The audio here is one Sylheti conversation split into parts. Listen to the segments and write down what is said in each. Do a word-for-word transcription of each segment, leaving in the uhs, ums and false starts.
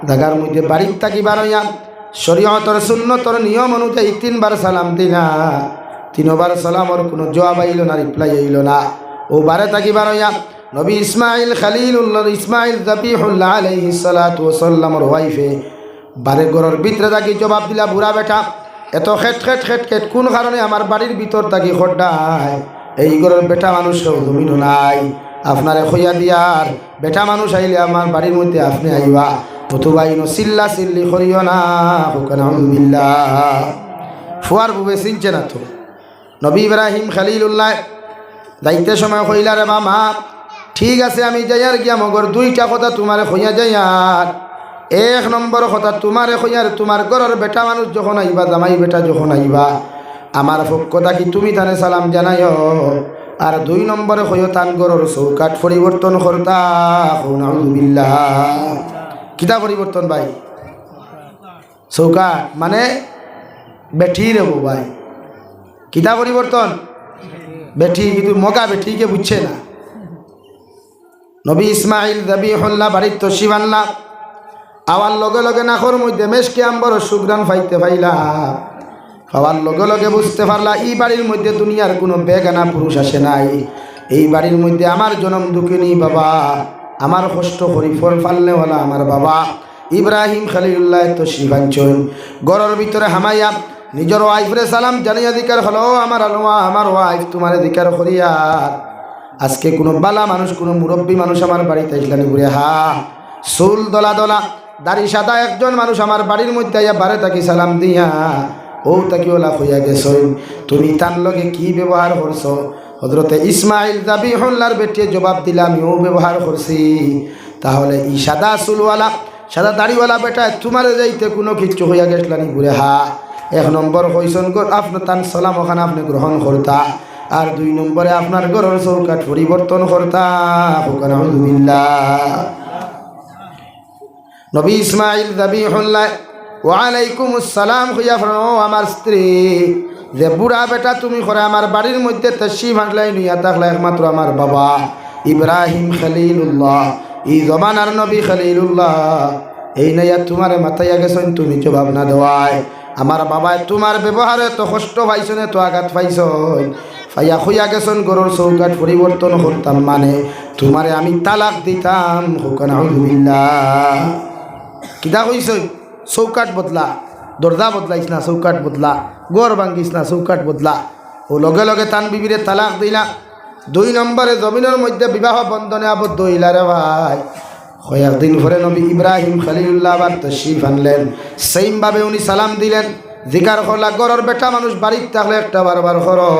জাগার মধ্যে বাড়ির থাকি বারইয়া শরীয়তর সুন্নতর নিয়ম অনুযায়ী তিনবার সালাম দিলা। তিনবার সালামর কুনু জবাব আইলো না, reply আইলো না। অউ বারে থাকি বারইয়া নবী ইসমাইল খলিলুল্লাহ, ইসমাইল জবিহুল্লাহ আলাইহিস সালাতু ওয়াস সালামর wife এ বারে ঘরর ভিতরে থাকি জবাব দিলা, "বুড়া বেটা, এত খেট খেট খেট খেট কুন কারণে আমার বাড়ির ভিতর থাকি খড্ডায়? এই ঘরর বেটা মানুষ কেউ জমিনো নাই। আপনারে কইয়া দিয়ার, বেটা মানুষ আইলে আমার বাড়ির মধ্যে আপনে আইবা, নতুবা ইনো চিল্লা চিল্লি করিও না।" কউক্কা নাউজুবিল্লাহ। ফুয়ার বুবে চিনছে না তো। নবী ইব্রাহিম খলিলুল্লাহ যাইতে সময় কইলা, "রে বা মা, ঠিক আছে, আমি যাইয়ার গিয়া, মগর দুইটা কথা তুমারে কইয়া যাইয়ার। এক নম্বর কথা তুমারে কইয়ার, তুমার ঘরর বেটা মানুষ যখন আইবা, জামাই বেটা যখন আইবা, আমার পক্ষ থাকি তুমি তানে সালাম জানাইও। আর দুই নম্বরে কইও, তান ঘরর চৌকাঠ পরিবর্তন করতা।" কও নাউজুবিল্লাহ। কিতা পরিবর্তন ভাই? চৌকাঠ মানে বেটি রে বউ ভাই। কিতা পরিবর্তন? বেটি, কিন্তু মগা বেটিকে বুঝছে না। নবী ইসমাইল জবিহুল্লাহ বাড়িত তশরিফ আনলা, আওয়ার লগে লগে নাকর মধ্যে মেশকে আম্বরর সুঘ্রাণ পাইতে পাইলা। পাওয়ার লগে লগে বুঝতে পারলা, ই বাড়ির মধ্যে দুনিয়ার কুনু বেগানা পুরুষ আসে নাই। এই বাড়ির মধ্যে আমার জনম দুঃখিনী বাবা, আমার কষ্ট করি ফল ফালনেওয়ালা আমার বাবা ইব্রাহিম খলিলুল্লাহ তশরিফ আনছইন। ঘরর ভিতরে হামাইয়া নিজর wife রে সালাম জানাইয়া জিকার করলা, "ও আমার আলমা, আমার wife, তুমারে জিকার করিয়ার, আজকে কুনু বালা মানুষ, কুনু মুরব্বী মানুষ আমার বাড়িত আইছলা নি?" বুড়ে, "হা।" চুল দলা দলা, দাড়ি সাদা একজন মানুষ আমার বাড়ির মধ্যে আইয়া বারে থাকি সালাম দিয়া, অউ থাকি অলা কইয়া গেছইন, "তুমি তান লগে কি ব্যবহার করছো?" হযরতে ইসমাইল জবিহুল্লাহর বেটিয়ে জবাব দিলা, "আমি অউ ব্যবহার করছি।" তাহলে ই সাদা চুলওয়ালা, সাদা দাড়িওয়ালা বেটায় তুমারে যাইতে কুনু কিচ্ছু কইয়া গেছলা নি? বুড়ে, "হা।" এক নম্বর কইছইন, "ঘর আপনে তান সালাম অখান আপনে গ্রহণ করতা, আর দুই নম্বরে আপনার ঘরর চৌকাঠ পরিবর্তন করতা।" কউক্কা নাউজুবিল্লাহ। নবী ইসমাইল জবিহুল্লাহ, "ওয়ালাইকুমুস সালাম" কইয়া ফরমাইন, "ও আমার স্ত্রী, যে বুড়া বেটা তুমি করে আমার বাড়ির মধ্যে তশরিফ আনলায়, নিয়া থাকলা একমাত্র আমার বাবা ইব্রাহিম খলিলুল্লাহ, ই জমানার নবী খলিলুল্লাহ, এইন আইয়া তুমারে মাতাইয়া গেছইন, তুমি জবাব না দেওয়ায়। আমার বাবায় তুমার ব্যবহারে এত কষ্ট পাইছইন, এত আঘাত পাইছইন, পাইয়া কইয়া গেছইন, ঘরর চৌকাঠ পরিবর্তন করতাম, মানে তুমারে আমি তালাক দিতাম।" কউক্কা নাউজুবিল্লাহ। কিতা কইছইন? "চৌকাঠ বদলা, দরজা বদলাইস না, চৌকাঠ বদলা, ঘর ভাঙ্গিস না, চৌকাঠ বদলা।" অউ লগে লগে তান বিবিরে তালাক দিলা। দুই নম্বরে জমিনর মধ্যে বিবাহ বন্ধনে আবদ্ধ অইলা রে ভাই। কয়েকদিন পরে নবী ইব্রাহিম খলিলুল্লাহ আবার তশরিফ আনলেন। Same ভাবে উনি সালাম দিলেন, জিকার করলা, "ঘরর বেটা মানুষ বাড়িত থাকলে একটা বারবার করো।"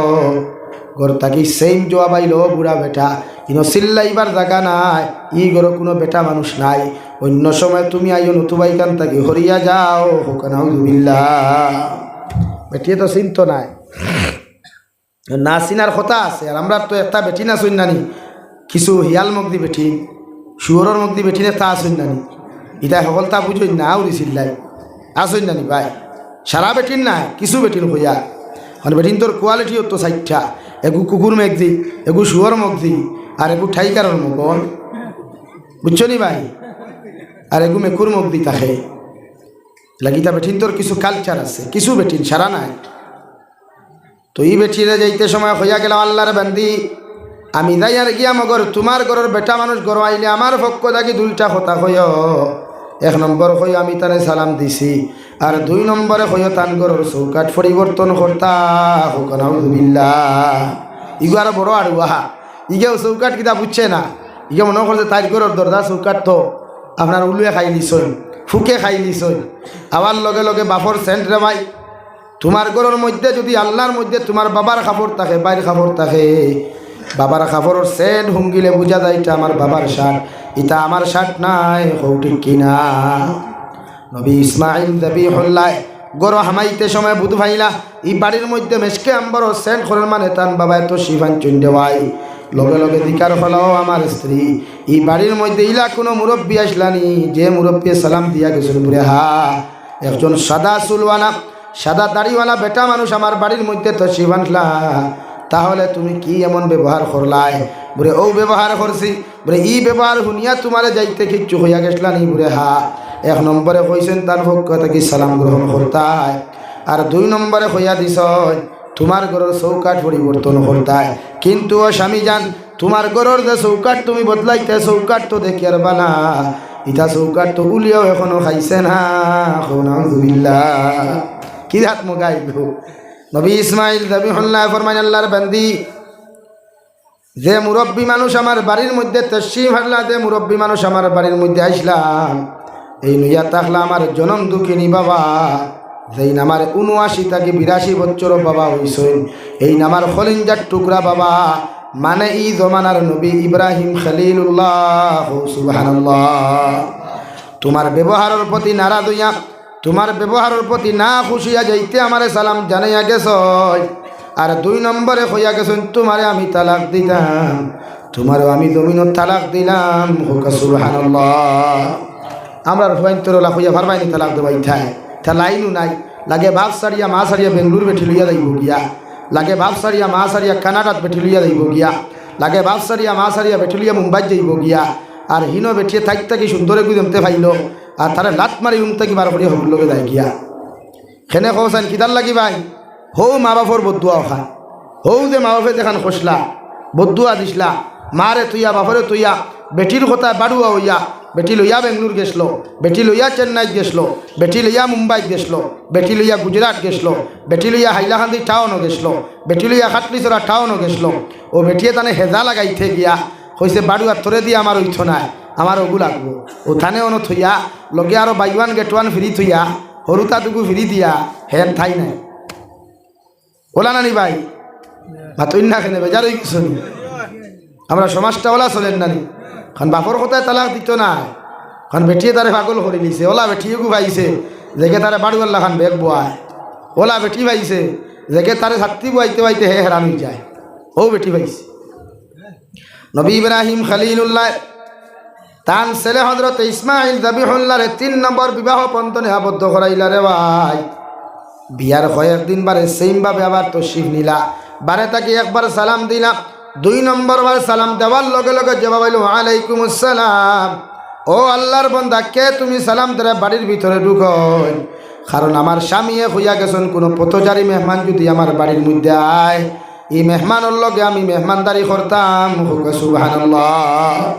ঘর থাকি same জবাব আইলো, "ও বুড়া বেটা, ইনো চিল্লাইবার জাগা নাই, ই ঘরো কুনু বেটা মানুষ নাই, অইন্য সময় তুমি আইও, নতুবা ইখান থাকি হরিয়া যাও।" কউক্কা নাউজুবিল্লাহ। বেটিয়ে তো চিনতো নায়। না চিনার কথা আছে, আর আমরার তো একটা বেটিন আছইন না নি, কিছু হিয়াল মগদি বেটিন, শুয়রর মগদি বেটিন একটা আছইন না নি, ইতায় হকলতা বুঝইন না, আউরি চিল্লাইন, আছইন না নি ভাই? সারা বেটিন নায়, কিছু বেটিন কইয়ার। মানে বেটিনতর quality অইতো চাইরটা, এগু কুকুর মগদি, এগু শুয়র মগদি, আর এগু টাইগারর মগন, বুঝছো নি ভাই? আর এগু মেকুর মগদি থাকে। লাগিতা বেটিনতর কিছু culture আছে, কিছু বেটিন, সারা নায়। তো ই বেটিরে যাইতে সময় কইয়া গেলা, "আল্লার বান্দি, আমি যাইয়ার গিয়া, মগর তুমার ঘরর বেটা মানুষ ঘরো আইলে আমার পক্ষ থাকি দুইটা কথা কইও। এক নম্বর কইও আমি তানে সালাম দিছি, আর দুই নম্বরে কইও তান ঘরর চৌকাঠ পরিবর্তন করতা।" কউক্কা নাউজুবিল্লাহ। ইগু আরো বড় আড়ুয়া। ইগেও চৌকাঠ কিতা বুঝছে না। ইগে মনো করছে তাইর ঘরর দরজা চৌকাঠ তো আপনার উলুয়ে খাইলিছইন, ফুকে খাইলিছইন। আবার লগে লগে বাপর scent রে ভাই, তুমার ঘরর মধ্যে যুদি আলনার মধ্যে তুমার বাবার কাপড় থাকে, ভাইর কাপড় থাকে, বাবার কাপড়র scent হুঙ্গিলে বুঝা যায় ইটা আমার বাবার shirt, ইটা আমার shirt নায়, কও ঠিক কি না? নবী ইসমাইল জবিহুল্লাহ ঘরো হামাইতে সময় বুঝ পাইলা, ই বাড়ির মধ্যে মেশকে আম্বরর scent করের মানে তান বাবায় তশরিফ আনছইন রে ভাই। লগে লগে জিকার করলা, "ও আমার স্ত্রী, ই বাড়ির মধ্যে ইলা কুনু মুরব্বি আইছলা নি, যে মুরব্বিয়ে সালাম দিয়া গেছইন?" বুড়ে, "হা।" একজন সাদা চুলওয়ালা, সাদা দাড়িওয়ালা বেটা মানুষ আমার বাড়ির মধ্যে তশরিফ আনলা, তাহলে তুমি কি এমন ব্যবহার করলায়? বুড়ে, "অউ ব্যবহার করছি।" বুড়ে, "ই ব্যবহার হুনিয়া তুমারে যাইতে কিচ্ছু কইয়া গেছলা নি?" বুড়ে, "হা।" এক নম্বরে কইছইন তান পক্ষ থাকি সালাম গ্রহণ করতায়, আর দুই নম্বরে কইয়া দিছইন তুমার ঘরর চৌকাঠ পরিবর্তন করতায়। কিন্তু ও স্বামী যান, তুমার ঘরর যে চৌকাঠ তুমি বদলাইতে, চৌকাঠ তো দেখিয়ার বালা, ইতা চৌকাঠ তো উলিয়াও এখনো খাইছে না। কও নাউজুবিল্লাহ। কি জাত মগাই গো। নবী ইসমাইল জবিহুল্লাহ ফরমাইন, আল্লাহর বান্দি, যে মুরব্বী মানুষ আমার বাড়ির মধ্যে তশরিফ আনলা, যে মুরব্বী মানুষ আমার বাড়ির মধ্যে আইসলাম, এইন অইয়া থাকলা আমার জনম দুঃখিনী বাবা, যেইন আমার ঊনআশি থাকি বিরাশি বছর বাবা অইছইন, এইন আমার কলিঞ্জার টুকরা বাবা, মানে ই জমানার নবী ইব্রাহিম খলিলুল্লাহ। সুবহানাল্লাহ। তুমার ব্যবহারর প্রতি নারাজ অইয়া, তুমার ব্যবহারর প্রতি না খুশি অইয়া যাইতে আমারে সালাম জানাইয়া গেছইন। আর দুই নম্বরে কইয়া গেছইন, তুমারে আমি তালাক দিতাম, তুমারেও আমি জমিনো তালাক দিলাম। কউক্কা সুবহানাল্লাহ। আমরার ফুয়াইন্তরে অলা কইয়া পারবায়নি তালাক দেওয়াইতায়? তা লাইনও নাই। লাগে বাপ ছাড়িয়া মা ছাড়িয়া বেঙ্গলুর বেটি লইয়া যাইবো গিয়া, লাগে বাপ ছাড়িয়া মা ছাড়িয়া কানাডাত বেটি লইয়া যাইবো গিয়া, লাগে বাপ ছাড়িয়া মা ছাড়িয়া বেটি লইয়া মুম্বাইত যাইবো গিয়া। আর হিনো বেটিয়ে তাইর থাকি সুন্দর এগু জেমতে পাইলো, আর তারে লাত মারি উন থাকি বার করিয়া হগুর লগে যায় গিয়া। কেনে কওছাইন কিতার লাগি ভাই? হউ মা বাপর বদদুয়া অখান। হউ যে মা বাপে যেখান কষলা, বদদুয়া দিছলা, মারে থইয়া, বাপরে থইয়া, বেটির কথায় বাড়ুয়া অইয়া, বেটি লইয়া বেঙ্গলুর গেছলো, বেটি লইয়া চেন্নাইত গেছলো, বেটি লইয়া মুম্বাইত গেছলো, বেটি লইয়া গুজরাট গেছলো, বেটি লইয়া হাইলাকান্দি টাউনো গেছলো, বেটি লইয়া খাটলিছড়া টাউনো গেছলো। অউ বেটিয়ে তানে হেজা লাগাইতে গিয়া কইছে, বাড়ুয়া, তোরে দিয়া আমার অইতো নায়, আমার অগু লাগবো। অউ তানে অনো থইয়া, লগে আরো buy one get one free থইয়া, হুরুতা দুগু free দিয়া, হেন ঠাই নাই। অলা নানি ভাই? মাতইন না কেনে, বেজার অইগেছো নি? আমরার সমাজটা অলা চলের নানি? কারণ বাপর কথায় তালাক দিতো নায়, কারণ বেটিয়ে তারে পাগল করিলিছে। অলা বেটি এগু পাইছে, যেগে তারে বাড়ুয়ার লাখান বেগ বওয়ায়। অলা বেটি পাইছে, যেগে তারে ছাত্তি বওয়াইতে বওয়াইতে হে হেরান অইযায়। অউ বেটি পাইছে। নবী ইব্রাহিম খলিলুল্লাহ তান ছেলে হজরত ইসমাইল জবিহুল্লাহরে তিন নম্বর বিবাহ বন্ধনে আবদ্ধ করাইলা রে ভাই। বিয়ার কয়েকদিন বারে same ভাবে আবার তশরিফ নিলা। বারে থাকি একবার সালাম দিলা, দুই নম্বর বার সালাম দেওয়ার লগে লগে জবাব অইলো, "ওয়ালাইকুমুস সালাম।" ও আল্লাহর বন্দা, কে তুমি সালাম দেরে বাড়ির ভিতরে ঢুকইন? কারণ আমার স্বামীয়ে কইয়া গেছইন, কুনু পথচারী মেহমান যুদি আমার বাড়ির মধ্যে আয়, ই মেহমানর লগে আমি মেহমানদারি করতাম। কউক্কা সুবহানাল্লাহ।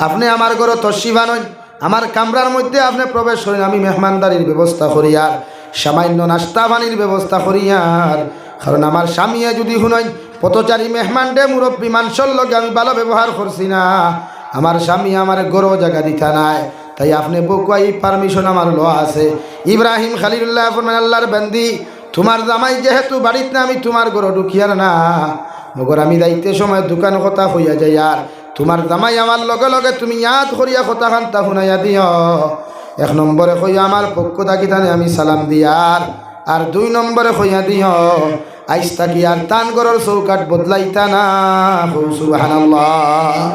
আপনে আমার ঘরো তশরিফ আনইন, আমার কামরার মধ্যে আপনে প্রবেশ করইন, আমি মেহমানদারির ব্যবস্থা করিয়ার, সামান্য নাস্তা পানির ব্যবস্থা করিয়ার। কারণ আমার স্বামীয়ে যুদি হুনইন, পথচারী মেহমানরে মুরব্বী মানষর লগে আমি ভালা ব্যবহার করছি না, আমার স্বামীয়ে আমারে ঘরো জাগা দিতা নায়। তাই আপনে বউক্কা, ই permission আমার লওয়া আছে। ইব্রাহিম খলিলুল্লাহ ফরমাইন, আল্লাহর বান্দি, তুমার জামাই যেহেতু বাড়িত না, আমি তুমার ঘরো ঢুকিয়ার না, মগর আমি যাইতে সময় দুখান কথা কইয়া যাইয়ার। তুমার জামাই আওয়ার লগে লগে তুমি ইয়াদ করিয়া কথাখানতা হুনাইয়া দিও। এক নম্বরে কইও, আমার পক্ষ থাকি তানে আমি সালাম দিয়ার, আর দুই নম্বরে কইয়া দিও, আইজ থাকি আর তান ঘরর চৌকাঠ বদলাইতা না। কও সুবহানাল্লাহ।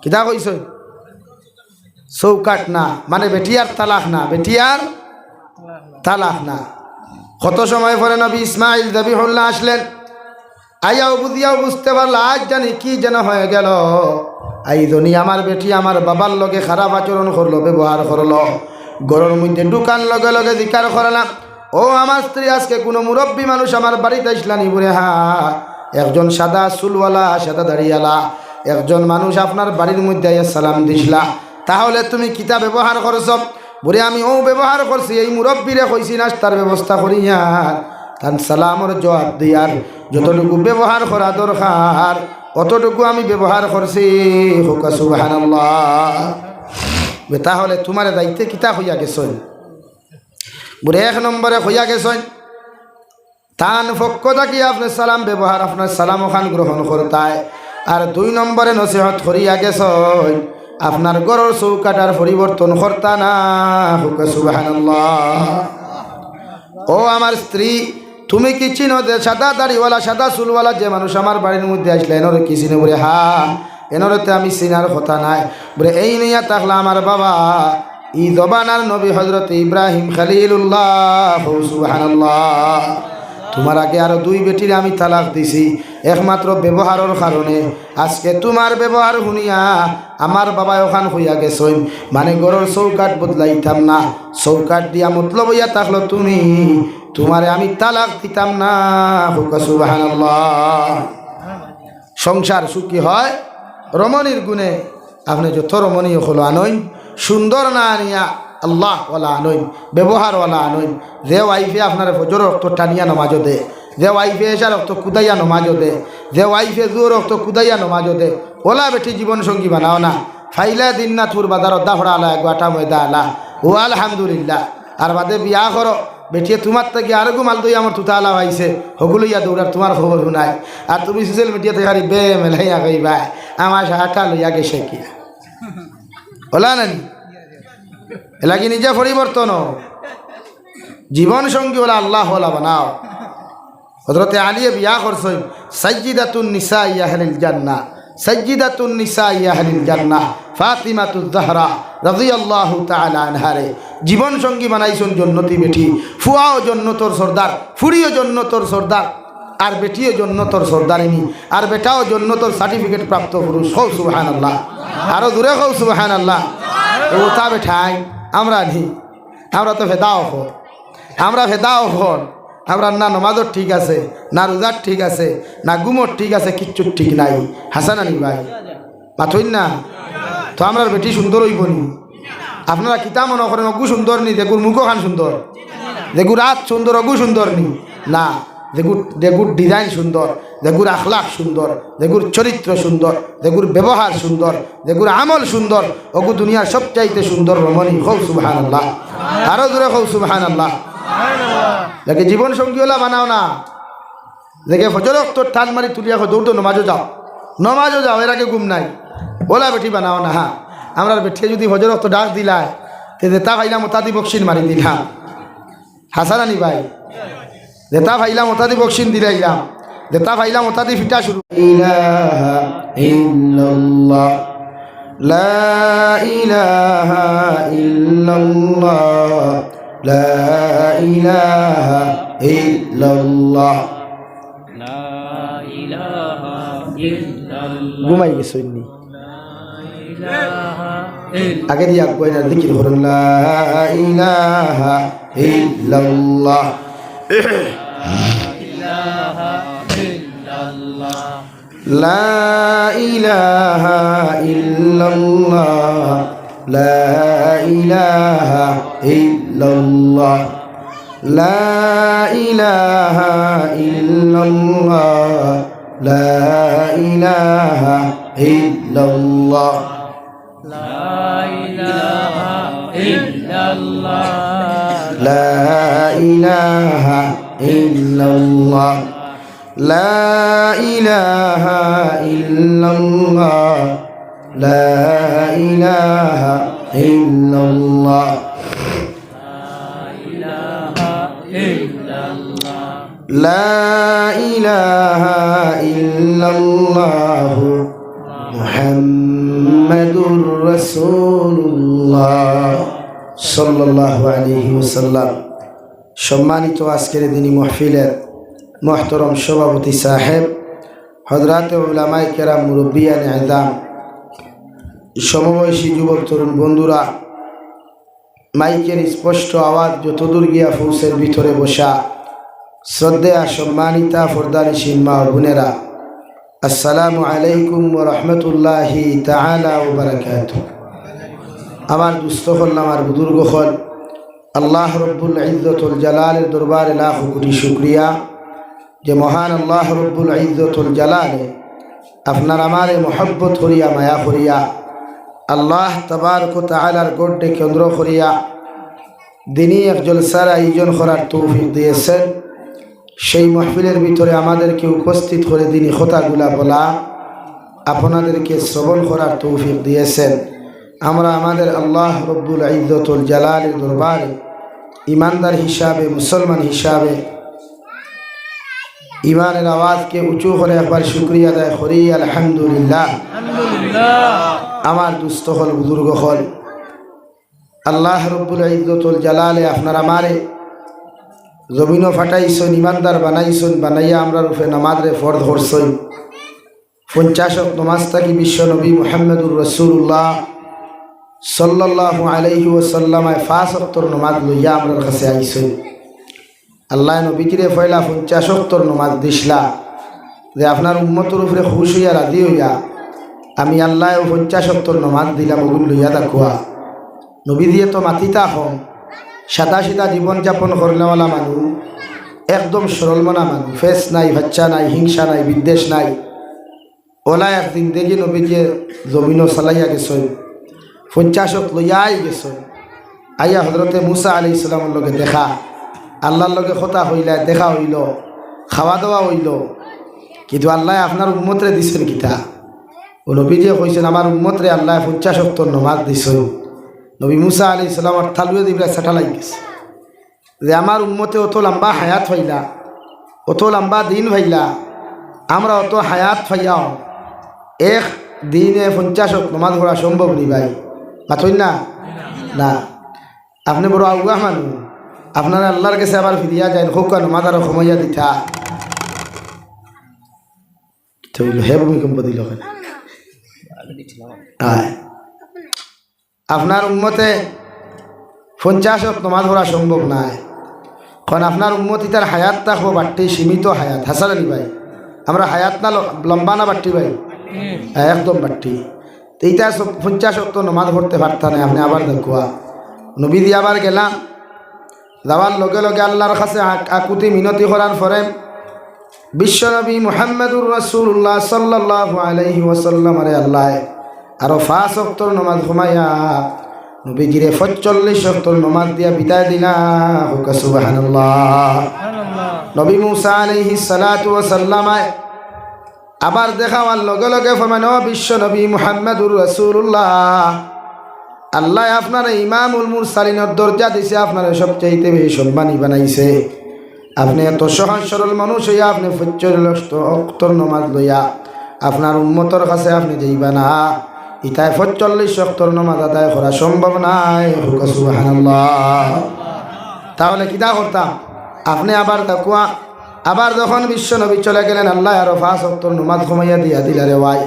কিতা কইছইন? চৌকাঠ না, মানে বেটিয়ার তালাক না, বেটিয়ার তালাক না। কত সময় পরে নবী ইসমাইল জবিহুল্লাহ আসলেন, আইয়াও বুঝিয়াও বুঝতে পারলা, আজ জানি কি যেন হয়ে গেল। আইজ জানি আমার বেটি আমার বাবার লগে খারাপ আচরণ করলো, ব্যবহার করলো। ঘরর মধ্যে ঢুকার লগে লগে জিকার করলা, "ও আমার স্ত্রী, আজকে কুনু মুরব্বী মানুষ আমার বাড়িত আইসলা নি?" বুলে, "হ্যাঁ, একজন সাদা চুলওয়ালা, সাদা দাড়িওয়ালা একজন মানুষ আপনার বাড়ির মধ্যে আইয়া সালাম দিসলা, তাহলে তুমি কিতা ব্যবহার করছো?" বুলে, "আমি অউ ব্যবহার করছি, এই মুরব্বীরে কইছি নাস্তার ব্যবস্থা করিয়ার, তান সালামর জবাব দিয়ার, যতটুকু ব্যবহার করা দরকার অতটুকু আমি ব্যবহার করছি।" কউক্কা সুবহানাল্লাহ। বুলে, "তাহলে তুমারে যাইতে কিতা কইয়া গেছইন?" বুলে, "এক নম্বরে কইয়া গেছইন, তান পক্ষ থাকি আপনে সালাম ব্যবহার, আপনার সালাম অখান গ্রহণ করতায়। আর দুই নম্বরে নসিহত করিয়া গেছইন, আপনার ঘরর চৌকাঠ আর পরিবর্তন করতা না।" কউক্কা সুবহানাল্লাহ। "ও আমার স্ত্রী, তুমি কি চিনো যে সাদা দাড়িওয়ালা, সাদা চুলওয়ালা যে মানুষ আমার বাড়ির মধ্যে আইসলা, এনরে কি চিনো?" বুলে, "হ্যাঁ, এনরে তো আমি চিনার কথা নায়।" বুলে, "এইন অইয়া থাকলা আমার বাবা, ই জমানার নবী হজরত ইব্রাহিম খলিলুল্লাহ।" কও সুবহানাল্লাহ। তুমার আগে আরো দুই বেটিরে আমি তালাক দিছি, একমাত্র ব্যবহারর কারণে। আজকে তুমার ব্যবহার হুনিয়া আমার বাবায় অখান কইয়া গেছইন, মানে ঘরর চৌকাঠ বদলাইতাম না, চৌকাঠ দিয়া মতলব অইয়া থাকলো তুমি, তুমারে আমি তালাক দিতাম না। কউক্কা সুবহানাল্লাহ। সংসার সুখী হয় রমণীর গুণে। আপনে যত রমণী অকল আনইন, সুন্দর না আনিয়া আল্লাহওয়ালা আনইন, ব্যবহারওয়ালা আনইন। যে ওয়াইফে আপনারে ফজর অক্ত টানিয়া নমাজও দে, যে ওয়াইফে এশার অক্ত কুদাইয়া নমাজও দে, যে ওয়াইফে জুহর অক্ত কুদাইয়া নমাজও দে, অলা বেটি জীবন সঙ্গী বানাও না। ফাইলা দিন না থুর বাজারো দাফড়া আলা, এগো আটা ময়দা আলা, ও আলহামদুলিল্লাহ। আর বাদে বিয়া করো, বেটিয়ে তুমার থাকি আরগু মালদই আমার তুতা আলা পাইছে, হগু লইয়া দৌড়ার তুমার খবর হুনায়। আর তুমি social media-ত খালি বে মেলাইয়া কইবায়, আমার শাহটা লইয়া গেছে কিয়া। অলা নানি? এলাগি নিজে পরিবর্তন অও। জীবন সঙ্গী অলা আল্লাহওয়ালা বানাও। হযরতে আলীয়ে বিয়া করছইন সাইয়্যিদাতুন নিসাই আহলিল জান্নাহ, সাইয়্যিদাতুন নিসাই আহলিল জান্নাহ ফাতিমাতুজ জাহরা রাদিয়াল্লাহু তাআলা আনহারে। জীবন সঙ্গী বানাইছইন জন্নতি বেটি, ফুয়াও জন্নতর সর্দার, ফুড়িও জন্নতর সর্দার, আর বেটিও জন্নতর সর্দারিনী, আর বেটাও জন্নতর certificate প্রাপ্ত পুরুষ। কও সুবহানাল্লাহ। আরো জোরে কও সুবহানাল্লাহ। ও তা বেঠাই, আমরা নি, আমরা তো ফেদা অকল, আমরা ফেদা অকল। আমরার না নমাজর ঠিক আছে, না রোজার ঠিক আছে, না ঘুমর ঠিক আছে, কিচ্ছুর ঠিক নাই। হাছা নানি ভাই? মাতইন না? তো আমরার বেটি সুন্দর অইবো নি? আপনারা কিতা মনো করইন, অগু সুন্দর নি, যেগুর মুখখান সুন্দর, যেগুর আত সুন্দর, অগু সুন্দর নি? না, যেগুর, যেগুর design সুন্দর, যেগুর আখলাক সুন্দর, যেগুর চরিত্র সুন্দর, যেগুর ব্যবহার সুন্দর, যেগুর আমল সুন্দর, অগু দুনিয়ার সবচাইতে সুন্দর রমণী। কও সুবহানাল্লাহ। আরো জোরে কও সুবহানাল্লাহ। দেখে জীবন সঙ্গী অলা বানাও না। দেখে ফজর অক্ত টান মারি তুলিয়া কয়, "দৌড় দৌড় নমাজও যাও, নমাজও যাও, এর আগে ঘুম নাই।" অলা বেটি বানাও না। হ্যাঁ, আমরার বেটিয়ে যুদি ফজর অক্ত ডাক দিলায়, তে যেতা পাইলাম অতা দি বক্সিন মারি দিলাম। হাছা নানি ভাই? যেতা পাইলাম অতা দি বক্সিন দিলাইলাম, যেতা পাইলাম অতা দি ফিটা শুরু। ইলাহা ইল্লাল্লাহ, লা ইলাহা ইল্লাল্লাহ, লা ইলাহা ইল্লাল্লাহ। লা ইলাহা ইল্লাল্লাহ। ঘুমাই গেছইন নি? লা ইলাহা ইল্লাল্লাহ। আগে দিয়া আগুয়াই না, জিকির করইন, লা ইলাহা ইল্লাল্লাহ। লা ইলাহা ইল্লাল্লাহ। لا إله إلا الله، لا إله إلا الله، لا إله إلا الله، لا إله إلا الله، لا إله إلا الله، لا إله إلا الله، لا إله إلا الله، لا إله إلا الله، لا إله إلا الله، محمد رسول الله، صلى الله عليه وسلم। সম্মানিত আজকের দিনী মাহফিলের মুহতরম সভাপতি সাহেব, হযরতে উলামায়ে কেরাম, মুরব্বিয়ানে এজাম, সমবয়সী যুবক তরুণ বন্ধুরা, মাইকের স্পষ্ট আওয়াজ যতদূর গিয়া পৌঁছের ভিতরে বসা শ্রদ্ধেয়া সম্মানিতা পর্দানিশীন মা ও বোনেরা, আসসালামু আলাইকুম ওয়া রাহমাতুল্লাহি তাআলা ওয়া বারাকাতুহু। আমার দুস্ত অকল, আমার বুজুর্গ অকল, আল্লাহ রব্বুল ইজ্জতুল জালালের দরবারে লাখো কোটি শুকরিয়া যে মহান আল্লাহ রব্বুল ইজ্জতুল জালালে আপনার আমারে মহব্বত করিয়া, মায়া করিয়া, আল্লাহ তাবারক ওয়া তাআলার গড়রে কেন্দ্র করিয়া দিনী এক জলসার আয়োজন করার তৌফিক দিয়েছেন। সেই মাহফিলের ভিতরে আমাদেরকে উপস্থিত করে দিনী কথাগুলা বলা, আপনাদেরকে শ্রবণ করার তৌফিক দিয়েছেন। আমরা আমাদের আল্লাহ রব্বুল ইজ্জতুল জালালের দরবারে ইমানদার হিসাবে, মুসলমান হিসাবে ইমানের আওয়াজকে উঁচু করে একবার শুকরিয়া আদায় করি, আলহামদুলিল্লাহ। আলহামদুলিল্লাহ। আমার দুস্ত অকল, বুজুর্গ অকল, আল্লাহ রব্বুল ইজ্জতুল জালালে আপনার আমারে জমিনো ফাটাইছইন, ইমানদার বানাইছইন, বানাইয়া আমরার উপরে নামাজরে ফরজ করছইন। পঞ্চাশ ওয়াক্ত নামাজ থাকি বিশ্ব নবী মুহাম্মদুর রাসূলুল্লাহ সাল্লাল্লাহু আলাইহি ওয়াসাল্লামে পাঁচ ওয়াক্তর নামাজ লইয়া আমরার কাছে আইছইন। আল্লায় নবীজিরে পয়লা পঞ্চাশ ওয়াক্তর নামাজ দিছলা যে আপনার উম্মতর উপরে খুশ অইয়া রাজি অইয়া আমি আল্লায় অউ পঞ্চাশ ওয়াক্তর নামাজ দিলাম, অগুন লইয়া থাকউক্কা। নবীজিয়ে তো মাতিতা কম, সাদাসিধা জীবন যাপন করনেওয়ালা মানুষ, একদম সরল মনা মানুষ, ফেছ নাই, ফাচ্ছা নাই, হিংসা নাই, বিদ্বেষ নাই। অলা এক জিন্দেগি নবীজিয়ে জমিনো চালাইয়া গেছইন, পঞ্চাশ ওয়াক্ত লইয়া আই গেছইন। আইয়া হজরতে মুসা আলাইহিস সালামর লগে দেখা, আল্লার লগে কথা কইলা, দেখা অইলো, খাওয়া দাওয়া অইলো, কিন্তু আল্লায় আপনার উম্মতরে দিছইন কিতা? অউ নবীজিয়ে কইছইন, আমার উম্মতরে আল্লায় পঞ্চাশ ওয়াক্তর নামাজ দিছইন। নবী মুসা আলাইহিস সালামর তালুয়ে দিবরা ছাটা লাগি গেছে। যে আমার উম্মতে অত লম্বা হায়াত পাইলা, অত লম্বা দিন পাইলা, আমরা অত হায়াত পাইয়াও এক দিনে পঞ্চাশ ওয়াক্ত নামাজ পড়া সম্ভব নি ভাই? মাতইন না? না। আপনে বড় আউয়া মানুষ, আপনারা আল্লার গেছে আবার ফিরিয়া যাইন, কউক্কা নামাজ আরো কমাইয়া দিতা। তো অইলো, হে ভূমিকম্প দিল কেনে? আয়। আপনার উম্মতে পঞ্চাশ ওয়াক্ত নামাজ পড়া সম্ভব নায়। কারণ আপনার উম্মত ইতার হায়াত থাকবো বাট্টি, সীমিত হায়াত। হাছা নি ভাই? আমরা হায়াত না ল-, লম্বা না বাট্টি ভাই? হ্যাঁ, একদম বাট্টি। তো ইতা সব পঞ্চাশ ওয়াক্ত নামাজ পড়তে পারতা নায়, আপনে আবার দেখউক্কা। নবীজি আবার গেলা, যাওয়ার লগে লগে আল্লার কাছে আক-, আকুতি মিনতি করার পরে বিশ্বনবী মুহাম্মদুর রাসূলুল্লাহ সাল্লাল্লাহু আলাইহি ওয়াসাল্লামরে আল্লায় আরো পাঁচ ওয়াক্তর নামাজ কমাইয়া নবীজিরে পঁয়তাল্লিশ ওয়াক্তর নামাজ দিয়া বিদায় দিলা। কউক্কা সুবহানাল্লাহ। নবী মুসা আলাইহিস সালাতু ওয়াস সালামে আবার দেখা অওয়ার লগে লগে ফরমাইন, "ও বিশ্বনবী মুহাম্মদুর রাসূলুল্লাহ, আল্লায় আপনারে ইমামুল মুরসালিনর দরজা দিছে, আপনারে সবচাইতে বেশি সম্মানী বানাইছে। আপনে এত সহজ সরল মানুষ অইয়া আপনে পঁয়তাল্লিশ ওয়াক্তর নামাজ লইয়া আপনার উম্মতর কাছে আপনে যাইবা না, ইতায় পঁয়তাল্লিশ ওয়াক্তর নামাজ আদায় করা সম্ভব নায়।" কউক্কা সুবহানাল্লাহ। তাহলে কিতা করতাম? আপনে আবার দেখউক্কা, আবার যখন বিশ্বনবী চলে গেলেন, আল্লায় আরো পাঁচ ওয়াক্তর নামাজ কমাইয়া দিয়া দিলা রে ভাই।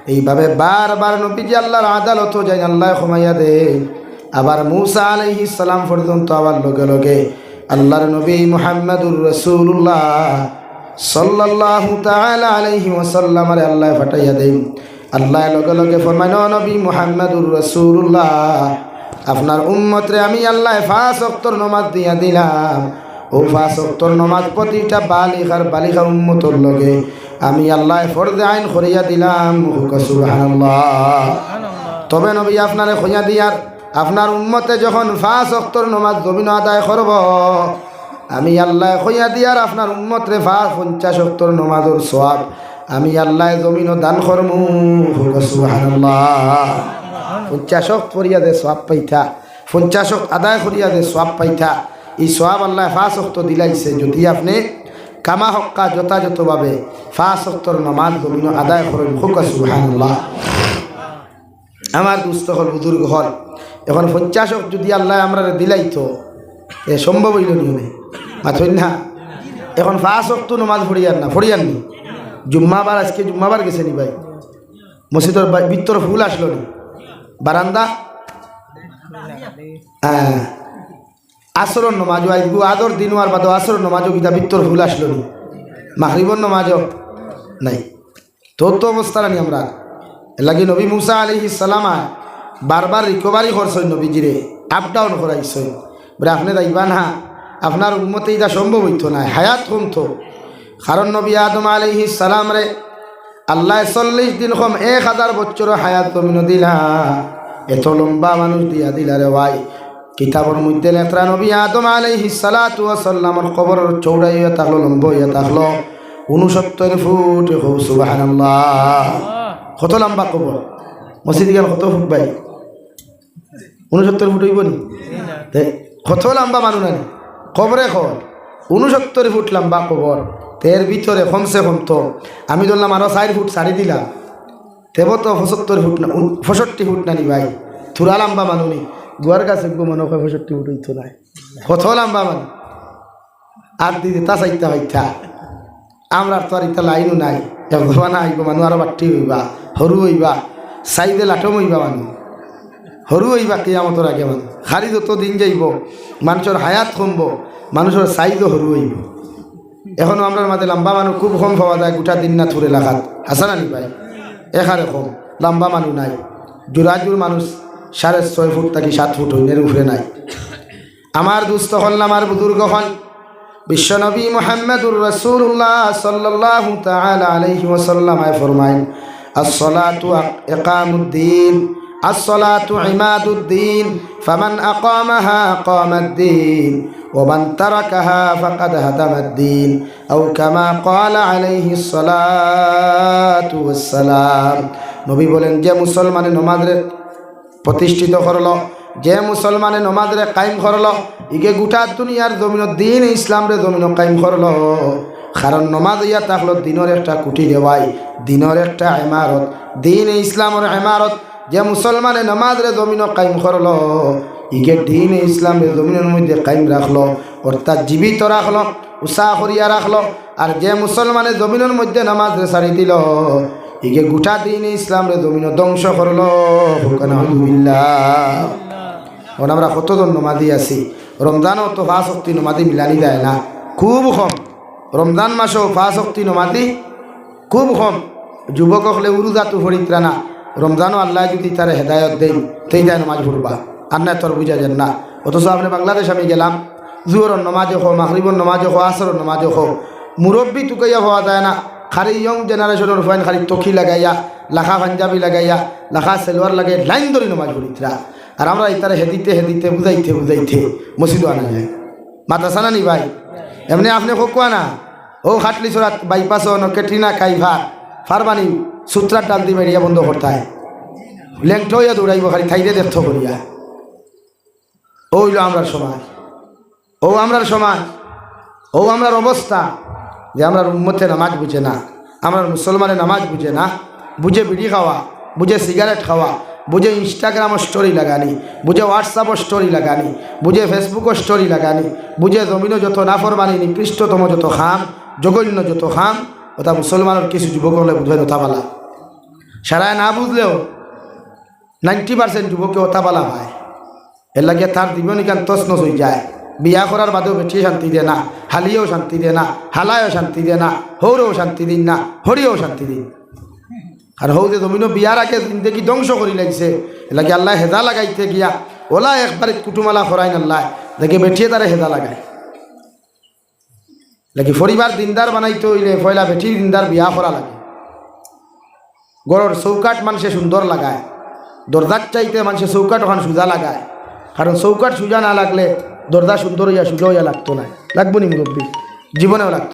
এইভাবে বারবার নবীজি আল্লার আদালতো যাইন, আল্লায় কমাইয়া দেইন। আবার মুসা আলাইহিস সালাম পর্যন্ত আবার লগে লগে আল্লার নবী মুহাম্মদুর রাসূলুল্লাহ সাল্লাল্লাহু তাআলা আলাইহি ওয়াসাল্লামরে আল্লায় পাঠাইয়া দেইন। আল্লায় লগে লগে ফরমাইন, "ও নবী মুহাম্মদুর রাসূলুল্লাহ, আপনার উম্মতরে আমি আল্লায় পাঁচ ওয়াক্তর নামাজ দিয়া দিলাম। অউ পাঁচ ওয়াক্তর নামাজ প্রতিটা বালিগ আর বালিগা উম্মতর লগে আমি আল্লায় ফরজে আইন করিয়া দিলাম।" কউক্কা সুবহানাল্লাহ। তবে নবী আপনারে কইয়া দিয়ার, আপনার উম্মতে যখন পাঁচ ওয়াক্তর নামাজ জমিনো আদায় করবো, আমি আল্লায় কইয়া দিয়ার আপনার উম্মতরে পাঁচ, পঞ্চাশ ওয়াক্তর নামাজর সওয়াব আমি আল্লায় জমিনো দান করমু। কউক্কা সুবহানাল্লাহ। পঞ্চাশ ওয়াক্ত পড়িয়া যে সওয়াব পাইতা, পঞ্চাশ ওয়াক্ত আদায় করিয়া যে সওয়াব পাইতা, ই সওয়াব আল্লায় পাঁচ ওয়াক্ত দিলাইছে, যুদি আপনে কামা হক্কা যথাযথভাবে পাঁচ ওয়াক্তর নামাজ জমিনো আদায় করইন। কউক্কা সুবহানাল্লাহ। আমার দুস্ত অকল, বুজুর্গ অকল, এখন পঞ্চাশ ওয়াক্ত যুদি আল্লায় আমরারে দিলাইতো, এ সম্ভব অইলো নি অনে? মাতইন না। এখন পাঁচ ওয়াক্ত নামাজ পড়িয়ার না, পড়িয়ার নি? জুম্মাবার, আইজকে জুম্মাবার গেছে নি ভাই? মসজিদর বা-, ভিতর ফুল আছলো নি? বারান্দা? হ্যাঁ। আসরর নামাজও আইজগু, আদর দিন অওয়ার বাদে আসরর নামাজও কিতা ভিতর ফুল আছলো নি? মাগরিবর নামাজও নাই। তো, তো অবস্থা নানি আমরা। এরলাগি নবী মুসা আলাইহিস সালাম বারবার recovery করছইন নবীজিরে, up down করাইছইন। বলে, "আপনে যাইবা না, আপনার উম্মতে ইতা সম্ভব অইতো নায়, হায়াত কমতো।" কারণ নবী আদম আলাইহিস সালামরে আল্লায় চল্লিশ দিন কম এক হাজার বছরও হায়াত জমিনো দিলা, এত লম্বা মানুষ দিয়া দিলা রে ভাই। কিতাবর মধ্যে লেখরা নবী আদম আলাইহিস সালাতু ওয়াস সালামর কবরর চওড়াই অইয়া থাকলো, লম্বা অইয়া থাকলো ঊনসত্তর ফুট। কও সুবহানাল্লাহ। কত লম্বা কবর? মসজিদ ইখান কত ফুট ভাই? ঊনসত্তর ফুট অইবো নি? তে কত লম্বা মানুষ নানি? কবরে কবর, ঊনসত্তর ফুট লম্বা কবর। তে এর ভিতরে কমসে কম তো আমি ধরলাম আরো চাইর ফুট ছাড়ি দিলাম, তেবো তো পঁচাত্তর ফুট না, উন-, পঁয়ষট্টি ফুট নানি ভাই? থুড়া লম্বা মানুষ নি? গুয়ার গাছ একগু মনো কয় পঁয়ষট্টি ফুট অইতো নায়। কত লম্বা মানুষ? আর দিতে তা চাইতা পাইতা। আমরার তো আর ইতা লাইনও নাই। এক জমানা আইবো, মানুষ আরো বাট্টি অইবা, হুরু অইবা, সাইজে লাটম অইবা মানুষ। হুরু অইবা কিয়ামতর আগে মানুষ। খালি যত দিন যাইবো, মানষর হায়াত কমবো, মানষর সাইজও হুরু অইবো। এখনো আমরার মাঝে লম্বা মানুষ খুব কম পাওয়া যায়, গোটা দিন না থুড়ে লাখাত। হাছা না নি ভাই? এখানে কম, লম্বা মানুষ নাই। জুরাজুর মানুষ সাড়ে ছয় ফুট থাকি সাত ফুট অইন, এর উপরে নাই। আমার দুস্ত অকল, আমার বুজুর্গ অকল, বিশ্বনবী মুহাম্মদুর রাসূলুল্লাহ সাল্লাল্লাহু তাআলা আলাইহি ওয়াসাল্লাম ফরমাইন, "আসসালাতু ইকামুদ্দিন, আসসালাতু ইমাদুদ্দিন, ফামান আকামাহা আকামাদ্দিন, ওয়া মান তারাকাহা ফাকাদ হাদামাদ্দিন।" আও কামা ক্বালা আলাইহিস সালাতু ওয়াস সালাম। নবী বলেন, যে মুসলমানে নমাজরে প্রতিষ্ঠিত করলো, যে মুসলমানে নমাজরে কায়েম করলো, ইগে গোটা দুনিয়ার জমিনো দ্বীনে ইসলামরে জমিনো কায়েম করলো। কারণ নমাজ অইয়া থাকলো দ্বীনর একটা খুঁটি রে ভাই, দ্বীনর একটা ইমারত, দ্বীনে ইসলামর ইমারত। যে মুসলমানে নমাজরে জমিনো কায়েম করলো, ইগে দ্বীনে ইসলামরে জমিনর মধ্যে কায়েম রাখলো, অর্থাৎ জীবিত রাখলো, উচা করিয়া রাখলো। আর যে মুসলমানে জমিনর মধ্যে নমাজরে ছাড়ি দিলো, ইগে গোটা দ্বীনে ইসলামরে জমিনো ধ্বংস করলো। কউক্কা নাউজুবিল্লাহ। অখন আমরা কতজন নমাজি আছি? রমজানো তো পাঁচ ওয়াক্তি নমাজি মিলানি যায় না, খুব কম। রমজান মাসো পাঁচ ওয়াক্তি নমাজি খুব কম। যুবক অকলে উরুজাতু পড়িত্রা না, রমজানো আল্লায় যুদি তারে হেদায়ত দেইন, তে ইতায় নমাজ পড়বা, আর না তোর বুঝা যার না। অথচ আপনে বাংলাদেশ আমি গেলাম, জুহরর নমাজে কও, মাগরিবর নমাজে কও, আসরর নমাজে কও, মুরব্বি তুকাইয়া পাওয়া যায় না। খালি young generation-অর ফুয়াইন খালি টুপি লাগাইয়া, লাখা পাঞ্জাবি লাগাইয়া, লাখা সালোয়ার লাগাইয়া লাইন ধরি নমাজ পড়িত্রা। আর আমরা ইতারে হেদিতে হেদিতে, বুঝাইতে বুঝাইতে মসজিদো আনা যায়। মাত আছে না নি ভাই? এমনে আপনে কউক্কা না, অউ খাটলিছড়াত বাইপাসো অনো ক্যাটরিনা কাইফ, ফারবানি সুত্রার ডালদি বেড়িয়া বন্ধ করতায়। লেংটা অইয়া দৌড়াইবো খালি থাইরে দেখতো করিয়া। অউ অইলো আমরার সমাজ, অউ আমরার সমাজ, অউ আমরার অবস্থা, যে আমরার উম্মতে নমাজ বুঝে না, আমরার মুসলমানে নমাজ বুঝে না, বুঝে বিড়ি খাওয়া, বুঝে সিগারেট খাওয়া, বুঝে Instagram-ও story লাগানি, বুঝে WhatsApp-ও story লাগানি, বুঝে Facebook-ও story লাগানি, বুঝে জমিনো যত নাফরমানি, নিকৃষ্টতম যত কাম, জঘন্য যত কাম, অতা মুসলমানর কিছু যুবক অকলে বুঝইন অতা বালা। সারায় না বুঝলেও ninety percent যুবকে অতা বালা পায়। এরলাগি তার জীবন ইখান তছনছ অইযায়। বিয়া করার বাদেও বেটিয়ে শান্তি দেয় না, হালিয়েও শান্তি দেয় না, হালায়ও শান্তি দেয় না, হউরেও শান্তি দেইন না, হড়িয়েও শান্তি দেইন। আর হউ যে জমিনো বিয়ার আগে জিন্দেগি ধ্বংস করিলাইছে, এরলাগি আল্লায় হেজা লাগাইতে গিয়া অলা একবারে কুটুমালা করাইন আল্লায়, দেখে বেটিয়ে তারে হেজা লাগায়। লাগি পরিবার দিনদার বানাইতে অইলে পয়লা বেটির দিনদার বিয়া করা লাগে। ঘরর চৌকাঠ মানষে সুন্দর লাগায়, দরজার চাইতে মানষে চৌকাঠ অখান সুজা লাগায়, কারণ চৌকাঠ সুজা না লাগলে দরজা সুন্দর অইয়া সুজা অইয়া লাগতো নায়, লাগবো নি মুরব্বি? জীবনেও লাগতো